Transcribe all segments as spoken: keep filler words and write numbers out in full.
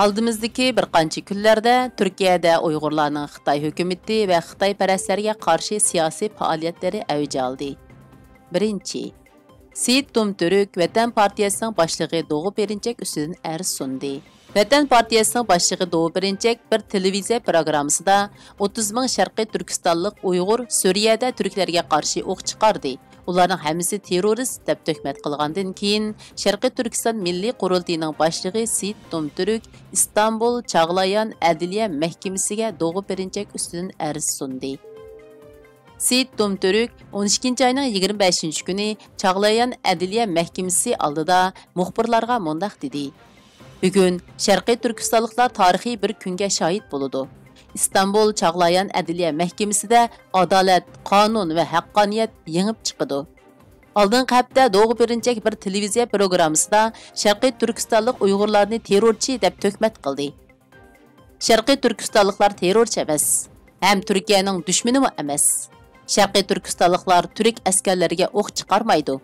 ئالدىمىزدىكى بىر قانچە كۈنلەردە تۈركىيەدە ئۇيغۇرلارنىڭ خىتاي ھۆكۈمىتى ۋە خىتايپەرەسلەرگە قارشى سىياسىي پائالىيەتلىرى ئەۋج ئالدى. بىرىنچى، سېيىت دومتۈرك ۋەتەن پارتىيەسىنىڭ باشلىقى دوغۇ پېرىنچەك ئۈستىدىن ئەرز سۇندى. ۋەتەن پارتىيەسىنىڭ باشلىقى دوغۇ پېرىنچەك بىر تېلېۋىزىيە پروگراممىسىدا ئوتتۇز مىڭ شەرقىي تۈركىستانلىق ئۇيغۇر سۈرىيەدە تۈركلەرگە قارشى ئوق چىقاردى، ئۇلارنىڭ ھەممىسى تېررورىست دەپ تۆھمەت قىلغاندىن كېيىن، شەرقىي تۈركىستان مىللىي قۇرۇلتىيىنىڭ باشلىقى سېيىت دومتۈرك ئىستانبۇل چاغلايان ئەدلىيە مەھكىمىسىگە دوغۇ پېرىنچەك ئۈستىدىن ئەرز سۇندى. سېيىت دومتۈرك ئون ئىككىنچى ئاينىڭ يىگىرمە بەشىنچى كۈنى چاغلايان ئەدلىيە مەھكىمىسى ئالدىدا مۇخبىرلارغا مۇنداق دېدى: بۈگۈن شەرقىي تۈركىستانلىقلار تارىخىي بىر كۈنگە شاھىت بولىدۇ. ئىستانبۇل چاغلايان ئەدلىيە مەھكىمىسىدە ئادالەت، قانۇن ۋە ھەققانىيەت يېڭىپ چىقىدۇ. ئالدىنقى ھەپتە دوغۇ پېرىنچەك بىر تېلېۋىزىيە پروگراممىسىدا شەرقىي تۈركىستانلىق ئۇيغۇرلارنى تېررورچى دەپ تۆھمەت قىلدى. شەرقىي تۈركىستانلىقلار تېررورچى ئەمەس، ھەم تۈركىيەنىڭ دۈشمىنىمۇ ئەمەس. شەرقىي تۈركىستانلىقلار تۈرك ئەسكەرلىرىگە ئوق چىقارمايدۇ.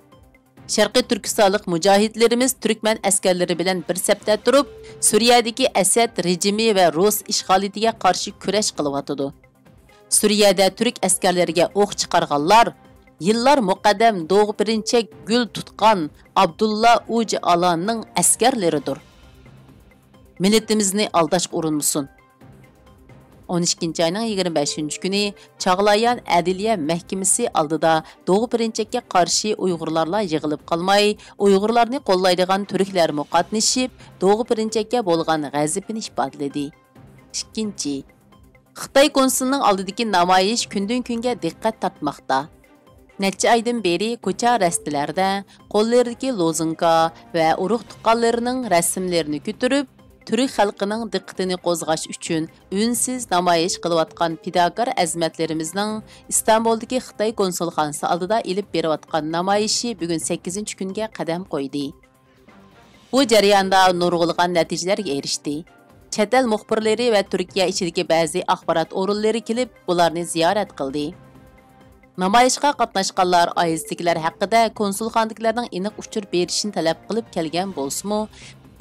شەرقىي تۈركىستانلىق مۇجاھىدلىرىمىز تۈركمەن ئەسكەرلىرى بىلەن بىر سەپتە تۇرۇپ، سۈرىيەدىكى ئەسەد رېجىمى ۋە رۇس ئىشغالىيىتىگە قارشى كۈرەش قىلىۋاتىدۇ. سۈرىيەدە تۈرك ئەسكەرلىرىگە ئوق چىقارغانلار يىللار مۇقەددەم دوغۇ پېرىنچەك گۈل تۇتقان ئابدۇللا ئوجالاننىڭ ئەسكەرلىرىدۇر. مىللىتىمىزنى ئالداشقا ئۇرۇنمىسۇن. ئون ئىككىنچى ئاينىڭ يىگىرمە بەشىنچى كۈنى چاغلايان ئەدلىيە مەھكىمىسى ئالدىدا دوغۇ پېرىنچەككە قارشى ئۇيغۇرلارلا يىغىلىپ قالماي، ئۇيغۇرلارنى قوللايدىغان تۈركلەرمۇ قاتنىشىپ، دوغۇ پېرىنچەككە بولغان غەزىپىنى ئىپادىلىدى. ئىككىنچى، خىتاي كونسۇلىنىڭ ئالدىدىكى نامايىش كۈندىن-كۈنگە دىققەت تارتماقتا. نەچچە ئايدىن بېرى كوچا-رەستىلەردە قوللىرىدىكى لوزۇنكا ۋە ئۇرۇق-تۇغقانلىرىنىڭ رەسىملىرىنى كۆتۈرۈپ، تۈرك خەلقىنىڭ دىققىتىنى قوزغاش ئۈچۈن ئۈنسىز نامايىش قىلىۋاتقان پىداكار ئەزىمەتلىرىمىزنىڭ ئىستانبۇلدىكى خىتاي كونسۇلخانىسى ئالدىدا ئېلىپ بېرىۋاتقان نامايىشى بۈگۈن سەككىزىنچى كۈنگە قەدەم قويدى. بۇ جەرياندا نۇرغۇنلىغان نەتىجىلەرگە ئېرىشتى. چەت ئەل مۇخبىرلىرى ۋە تۈركىيە ئىچىدىكى بەزى ئاخبارات ئورۇنلىرى كېلىپ، بۇلارنى زىيارەت قىلدى. نامايىشقا قاتناشقانلار ئائىلىسىدىكىلەر ھەققىدە كونسۇلخانىدىكىلەرنىڭ ئېنىق ئۇچۇر بېرىشىنى تەلەپ قىلىپ كەلگەن بولسىمۇ،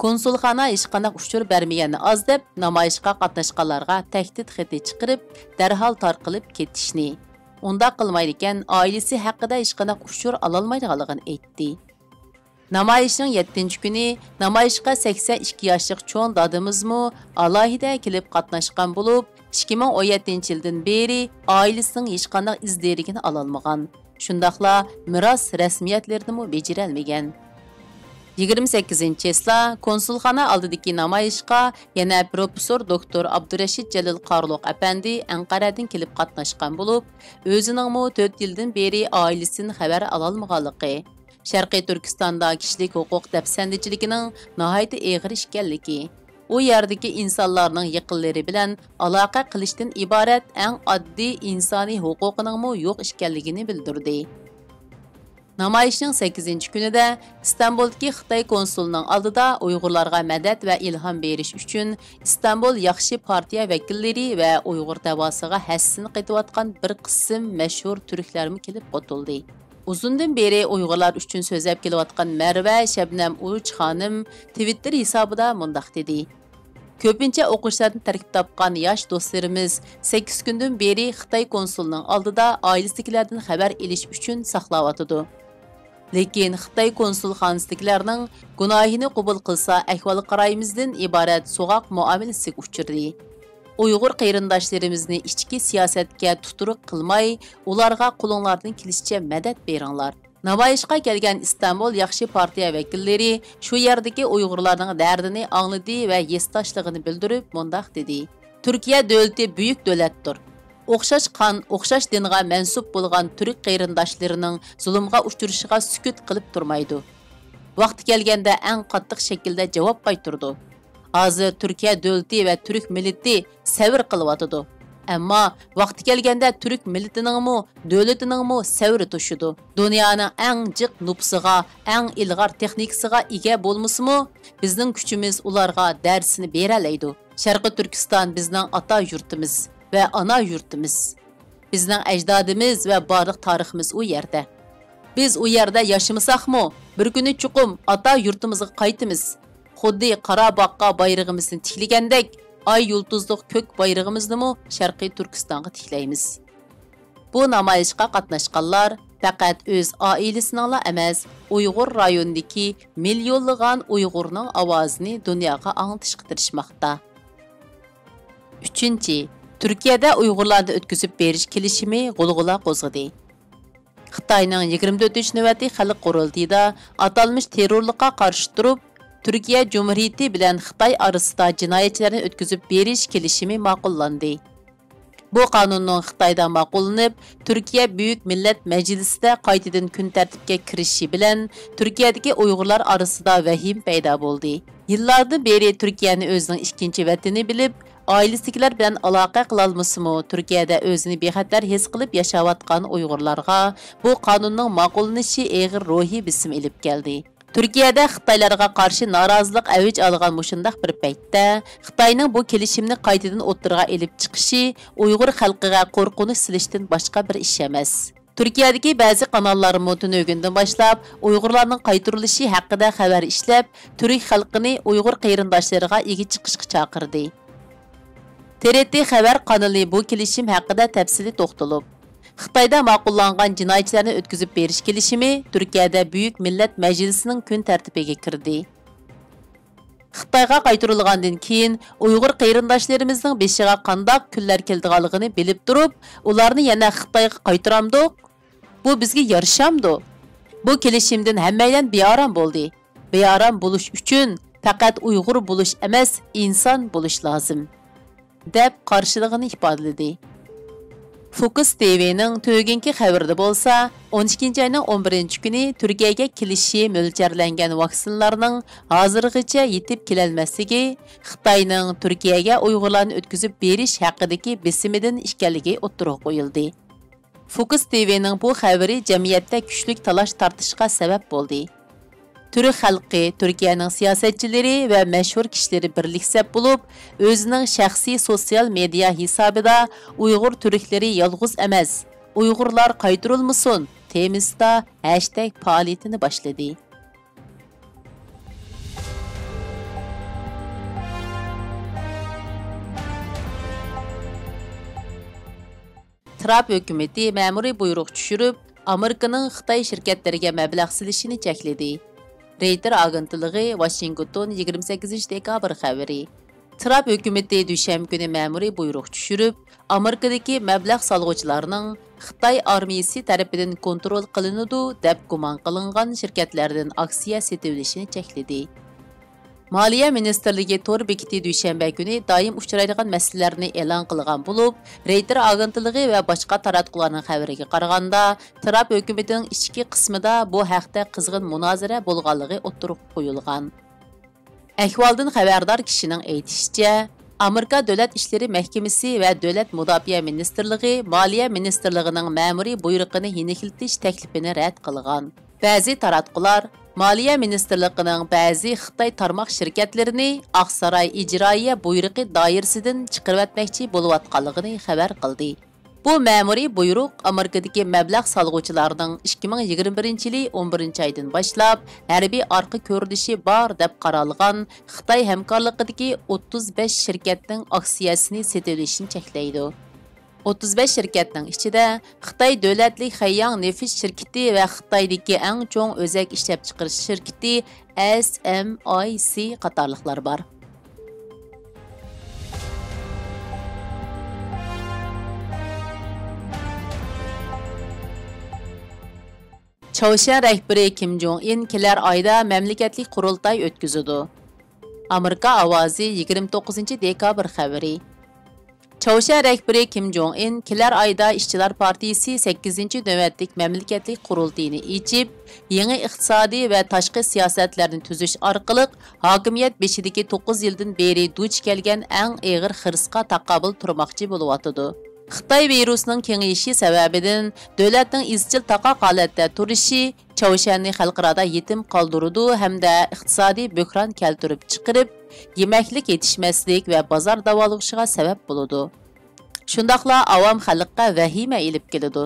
كونسۇلخانا ھېچقانداق ئۇچۇر بەرمىگەننى ئاز دەپ، نامايىشقا قاتناشقانلارغا تەھدىت خېتى چىقىرىپ، دەرھال تارقىلىپ كېتىشنى، ئۇنداق قىلمايدىكەن، ئائىلىسى ھەققىدە ھېچقانداق ئۇچۇر ئالالمايدىغانلىقىنى ئېيتتى. نامايىشنىڭ يەتتىنچى كۈنى نامايىشقا سەكسەن ئىككى ياشلىق چوڭ دادىمىزمۇ ئالاھىدە كېلىپ قاتناشقان بولۇپ، ئىككى مىڭ ئون يەتتىنچى يىلدىن بېرى ئائىلىسىنىڭ ھېچقانداق ئىز دېرىكىنى ئالالمىغان، شۇنداقلا مىراس رەسمىيەتلىرىنىمۇ بېجىرەلمىگەن. يىگىرمە سەككىزىنچى چېسلا كونسۇلخانا ئالدىدىكى نامايىشقا يەنە پروفېسسور دوكتور ئابدۇرەشىت جېلىل قارلۇق ئەپەندى ئەنقەرەدىن كېلىپ قاتناشقان بولۇپ، ئۆزىنىڭمۇ تۆت يىلدىن بېرى ئائىلىسىدىن خەۋەر ئالالمىغانلىقى، شەرقىي تۈركىستاندا كىشىلىك ھوقۇق دەپسەندىچىلىكىنىڭ ناھايىتى ئېغىر ئىكەنلىكى، ئۇ يەردىكى ئىنسانلارنىڭ يېقىنلىرى بىلەن ئالاقە قىلىشتىن ئىبارەت ئەڭ ئاددىي ئىنسانىي ھوقۇقىنىڭمۇ يوق ئىكەنلىكىنى بىلدۈردى. نامايىشنىڭ سەككىزىنچى كۈنىدە ئىستانبۇلدىكى خىتاي كونسۇلىنىڭ ئالدىدا ئۇيغۇرلارغا مەدەت ۋە ئىلھام بېرىش ئۈچۈن ئىستانبۇل ياخشى پارتىيە ۋەكىللىرى ۋە ئۇيغۇر دەۋاسىغا ھەسسىنى قېتىۋاتقان بىر قىسىم مەشھۇر تۈركلەرمۇ كېلىپ قوتۇلدى. ئۇزۇندىن بېرى ئۇيغۇرلار ئۈچۈن سۆزلەپ كېلىۋاتقان مەرۋە شەبنەم ئۇرۇچ خانىم تىۋىتتېر ھېسابىدا مۇنداق دېدى: كۆپىنچە ئوقۇغۇچىلاردىن تەركىب تاپقان ياش دوستلىرىمىز سەككىز كۈندىن بېرى خىتاي كونسۇلىنىڭ ئالدىدا ئائىلىسىدىكىلەردىن خەۋەر ئېلىش ئۈچۈن ساقلاۋاتىدۇ. لېكىن خىتاي كونسۇلخانىسىدىكىلەرنىڭ گۇناھىنى قوبۇل قىلسا ئەھۋال قارايمىزدىن ئىبارەت سوغۇق مۇئامىلىسىگە ئۇچرىدى. ئۇيغۇر قېرىنداشلىرىمىزنى ئىچكى سىياسەتكە تۇتۇرۇق قىلماي، ئۇلارغا قولۇڭلاردىن كېلىشىچە مەدەت بېرىڭلار. نامايىشقا كەلگەن ئىستانبۇل ياخشى پارتىيە ۋەكىللىرى شۇ يەردىكى ئۇيغۇرلارنىڭ دەردىنى ئاڭلىدى ۋە ھېسداشلىقىنى بىلدۈرۈپ مۇنداق دېدى: تۈركىيە دۆلىتى بۈيۈك دۆلەتتۇر. ئوخشاش قان، ئوخشاش دىنغا مەنسۇپ بولغان تۈرك قېرىنداشلىرىنىڭ زۇلۇمغا ئۇچرىشىغا سۈكۈت قىلىپ تۇرمايدۇ. ۋاقتى كەلگەندە ئەڭ قاتتىق شەكىلدە جاۋاب قايتۇرىدۇ. ھازىر تۈركىيە دۆلىتى ۋە تۈرك مىللىتى سەۋر قىلىۋاتىدۇ. ئەمما ۋاقتى كەلگەندە تۈرك مىللىتىنىڭمۇ، دۆلىتىنىڭمۇ سەۋرى توشىدۇ. دۇنيانىڭ ئەڭ جىق نوپۇسىغا، ئەڭ ئىلغار تېخنىكىسىغا ئىگە بولمىسىمۇ، بىزنىڭ كۈچىمىز ئۇلارغا دەرسىنى بېرەلەيدۇ. شەرقىي تۈركىستان بىزنىڭ ئاتا يۇرتىمىز ۋە ئانا يۇرتىمىز. بىزنىڭ ئەجدادىمىز ۋە بارلىق تارىخىمىز ئۇ يەردە. بىز ئۇ يەردە ياشىمىساقمۇ، بىر كۈنى چوقۇم ئاتا يۇرتىمىزغا قايتىمىز. خۇددى قارا باغقا بايرىغىمىزنى تىكلىگەندەك، ئاي يۇلتۇزلۇق كۆك بايرىغىمىزنىمۇ شەرقىي تۈركىستانغا تىكلەيمىز. بۇ نامايىشقا قاتناشقانلار پەقەت ئۆز ئائىلىسىنىڭلا ئەمەس، ئۇيغۇر رايونىدىكى مىليونلىغان ئۇيغۇرنىڭ ئاۋازىنى دۇنياغا ئاڭلىتىشقا تىرىشماقتا. ئۈچىنچى، تۈركىيەدە ئۇيغۇرلارنى ئۆتكۈزۈپ بېرىش كېلىشىمى غۇلغۇلا قوزغىدى. خىتاينىڭ يىگىرمە تۆتىنچى نۆۋەتلىك خەلق قۇرۇلتىيىدا ئاتالمىش تېررورلۇققا قارشى تۇرۇپ، تۈركىيە جۇمھۇرىيىتى بىلەن خىتاي ئارىسىدا جىنايەتچىلەرنى ئۆتكۈزۈپ بېرىش كېلىشىمى ماقۇللاندى. بۇ قانۇننىڭ خىتايدا ماقۇللىنىپ، تۈركىيە بۈيۈك مىللەت مەجلىسىدە قايتىدىن كۈن تەرتىپكە كىرىشى بىلەن، تۈركىيەدىكى ئۇيغۇرلار ئارىسىدا ۋەھىمە پەيدا بولدى. يىللاردىن بېرى تۈركىيەنى ئۆزىنىڭ ئىككىنچى ۋەتىنى بىلىپ، ئائىلىسىدىكىلەر بىلەن ئالاقە قىلالمىسىمۇ، تۈركىيەدە ئۆزىنى بىخەتەر ھېس قىلىپ ياشاۋاتقان ئۇيغۇرلارغا بۇ قانۇننىڭ ماقۇللىنىشى ئېغىر روھىي بېسىم ئېلىپ كەلدى. تۈركىيەدە خىتايلارغا قارشى نارازىلىق ئەۋج ئالغان مۇشۇنداق بىر پەيتتە، خىتاينىڭ بۇ كېلىشىمنى قايتىدىن ئوتتۇرىغا ئېلىپ چىقىشى ئۇيغۇر خەلقىگە قورقۇنچ سېلىشتىن باشقا بىر ئىش ئەمەس. تۈركىيەدىكى بەزى قاناللارمۇ تۈنۈگۈندىن باشلاپ ئۇيغۇرلارنىڭ قايتۇرۇلۇشى ھەققىدە خەۋەر ئىشلەپ، تۈرك خەلقىنى ئۇيغۇر قېرىنداشلىرىغا ئىگە چىقىشقا چاقىردى. تىرىتى خەۋەر قانىلى بۇ كېلىشىم ھەققىدە تەپسىلىي توختىلىپ، خىتايدا ماقۇللانغان جىنايەتچىلەرنى ئۆتكۈزۈپ بېرىش كېلىشىمى تۈركىيەدە بۈيۈك مىللەت مەجلىسىنىڭ كۈن تەرتىپىگە كىردى. خىتايغا قايتۇرۇلغاندىن كېيىن، ئۇيغۇر قېرىنداشلىرىمىزنىڭ بېشىغا قانداق كۈنلەر كېلىدىغانلىقىنى بىلىپ تۇرۇپ، ئۇلارنى يەنە خىتايغا قايتۇرامدۇق؟ بۇ بىزگە يارىشامدۇ؟ بۇ كېلىشىمدىن ھەممەيلەن بىئارام بولدى. بىئارام بولۇش ئۈچۈن پەقەت ئۇيغۇر بولۇش ئەمەس، ئىنسان بولۇش لازىم، دەپ قارشىلىقىنى ئىپادىلىدى. فوكس تىۋىنىڭ تۈنۈگۈنكى خەۋىرىدە بولسا، ئون ئىككىنچى ئاينىڭ ئون بىرىنچى كۈنى تۈركىيەگە كېلىشى مۆلچەرلەنگەن ۋاكسىنىلارنىڭ ھازىرغىچە يېتىپ كېلەلمەسلىكى خىتاينىڭ تۈركىيەگە ئۇيغۇرلارنى ئۆتكۈزۈپ بېرىش ھەققىدىكى بېسىمىدىن ئىكەنلىكى ئوتتۇرىغا قويۇلدى. فوكس تىۋىنىڭ بۇ خەۋىرى جەمئىيەتتە كۈچلۈك تالاش-تارتىشقا سەۋەب بولدى. تۈرك خەلقى، تۈركىيەنىڭ سىياسەتچىلىرى ۋە مەشھۇر كىشىلىرى بىرلىكسەپ بولۇپ، ئۆزىنىڭ شەخسىي سوتسىيال مېدىيا ھېسابىدا «ئۇيغۇر تۈركلىرى يالغۇز ئەمەس، ئۇيغۇرلار قايتۇرۇلمىسۇن» تېمىسىدا ھەشتەگ پائالىيىتىنى باشلىدى. ترامپ ھۆكۈمىتى مەمۇرىي بۇيرۇق چۈشۈرۈپ، ئامېرىكىنىڭ خىتاي شىركەتلىرىگە مەبلەغ سېلىشىنى چەكلىدى. رېيتېر ئاگېنتلىقى، ۋاشىنگتون، يىگىرمە سەككىزىنچى دېكابىر خەۋىرى. ترامپ ھۆكۈمىتى دۈشەنبە كۈنى مەمۇرىي بۇيرۇق چۈشۈرۈپ، ئامېرىكىدىكى مەبلەغ سالغۇچىلارنىڭ خىتاي ئارمىيىسى تەرىپىدىن كونترول قىلىنىدۇ دەپ گۇمان قىلىنغان شىركەتلەردىن ئاكسىيە سېتىۋېلىشىنى چەكلىدى. مالىيە مىنىستىرلىكى تور بېكىتى دۈشەنبە كۈنى دائىم ئۇچرايدىغان مەسىلىلەرنى ئېلان قىلغان بولۇپ، رېيتېر ئاگېنتلىقى ۋە باشقا تاراتقۇلارنىڭ خەۋىرىگە قارىغاندا، ترامپ ھۆكۈمىتىنىڭ ئىچكى قىسمىدا بۇ ھەقتە قىزغىن مۇنازىرە بولغانلىقى ئوتتۇرىغا قويۇلغان. ئەھۋالدىن خەۋەردار كىشىنىڭ ئېيتىشىچە، ئامېرىكا دۆلەت ئىشلىرى مەھكىمىسى ۋە دۆلەت مۇداپىئە مىنىستىرلىقى مالىيە مىنىستىرلىقىنىڭ مەمۇرىي بۇيرۇقىنى يېنىكلىتىش تەكلىپىنى رەت قىلغان. بەزى تاراتقۇلار مالىيە مىنىستىرلىقىنىڭ بەزى خىتاي تارماق شىركەتلىرىنى ئاقساراي ئىجرائىيە بۇيرۇقى دائىرىسىدىن چىقىرىۋەتمەكچى بولۇۋاتقانلىقىنى خەۋەر قىلدى. بۇ مەمۇرىي بۇيرۇق ئامېرىكىدىكى مەبلەغ سالغۇچىلارنىڭ ئىككى مىڭ يىگىرمە بىرىنچى يىلى ئون بىرىنچى ئايدىن باشلاپ ھەربىي ئارقا كۆرۈنۈشى بار دەپ قارالغان خىتاي ھەمكارلىقىدىكى ئوتتۇز بەش شىركەتنىڭ ئاكسىيەسىنى سېتىۋېلىشنى چەكلەيدۇ. ئوتتۇز بەش شىركەتنىڭ ئىچىدە خىتاي دۆلەتلىك خەيياڭ نېفىت شىركىتى ۋە خىتايدىكى ئەڭ چوڭ ئۆزەك ئىشلەپچىقىرىش شىركىتى ئېس ئېم ئاي سى قاتارلىقلار بار. چاۋشيەن رەھبىرى كىم جوڭ ئىن كېلەر ئايدا مەملىكەتلىك قۇرۇلتاي ئۆتكۈزىدۇ. ئامېرىكا ئاۋازى، يىگىرمە توققۇزىنچى دېكابىر خەۋىرى. چاۋشيەن رەھبىرى كىم جوڭ ئىن كېلەر ئايدا ئىشچىلار پارتىيىسى سەككىزىنچى نۆۋەتلىك مەملىكەتلىك قۇرۇلتىيىنى ئېچىپ، يېڭى ئىقتىسادىي ۋە تاشقى سىياسەتلەرنى تۈزۈش ئارقىلىق ھاكىمىيەت بېشىدىكى توققۇز يىلدىن بېرى دۇچ كەلگەن ئەڭ ئېغىر خىرىسقا تاقابىل تۇرماقچى بولۇۋاتىدۇ. خىتاي ۋىرۇسىنىڭ كېڭىيىشى سەۋەبىدىن دۆلەتنىڭ ئىزچىل تاقاق ھالەتتە تۇرۇشى چاۋشيەننى خەلقئارادا يېتىم قالدۇرىدۇ ھەمدە ئىقتىسادىي بۆھران كەلتۈرۈپ چىقىرىپ، يېمەكلىك يېتىشمەسلىك ۋە بازار داۋالغۇشىغا سەۋەب بولىدۇ. شۇنداقلا ئاۋام خەلققە ۋەھىمە ئېلىپ كېلىدۇ.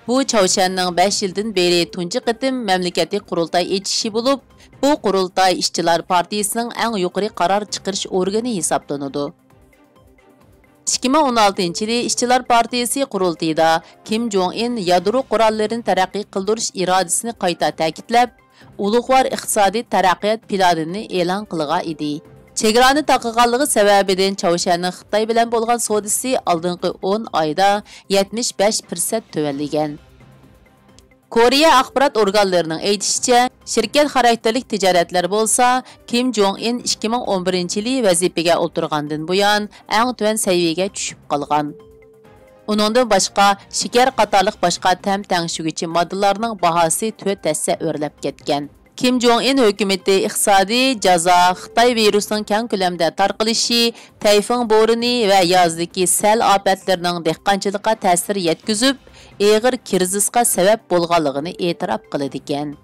بۇ چاۋشيەننىڭ بەش يىلدىن بېرى تۇنجى قېتىم مەملىكەتلىك قۇرۇلتاي ئېچىشى بولۇپ، بۇ قۇرۇلتاي ئىشچىلار پارتىيىسىنىڭ ئەڭ يۇقىرى قارار چىقىرىش ئورگىنى ھېسابلىنىدۇ. ئىككى مىڭ ئون ئالتىنچى يىلى ئىشچىلار پارتىيىسى قۇرۇلتىيىدا كىم جوڭ ئىن يادرو قوراللىرىنى تەرەققىي قىلدۇرۇش ئىرادىسىنى قايتا تەكىتلەپ، ئۇلۇغۋار ئىقتىسادىي تەرەققىيات پىلانىنى ئېلان قىلغان ئىدى. چېگرانى تاقىغانلىقى سەۋەبىدىن چاۋشيەننىڭ خىتاي بىلەن بولغان سودىسى ئالدىنقى ئون ئايدا يەتمىش بەش پىرسەنت تۆۋەنلىگەن. كورېيە ئاخبارات ئورگانلىرىنىڭ ئېيتىشىچە، شىركەت خاراكتېرلىك تىجارەتلەر بولسا كىم جوڭ ئىن ئىككى مىڭ ئون بىرىنچى يىلى ۋەزىپىگە ئولتۇرغاندىن بۇيان ئەڭ تۆۋەن سەۋىيەگە چۈشۈپ قالغان. ئۇنىڭدىن باشقا، شېكەر قاتارلىق باشقا تەم تەڭشىگۈچى ماددىلارنىڭ باھاسى تۆت ھەسسە ئۆرلەپ كەتكەن. كىم جوڭ ئىن ھۆكۈمىتى ئىقتىسادىي جازا، خىتاي ۋىرۇسىنىڭ كەڭ كۆلەمدە تارقىلىشى، تەيفۇڭ بورىنى ۋە يازدىكى سەل ئاپەتلىرىنىڭ دېھقانچىلىققا تەسىر يەتكۈزۈپ، ئېغىر كىرىزىسقا سەۋەب بولغانلىقىنى ئېتىراپ قىلىدىكەن.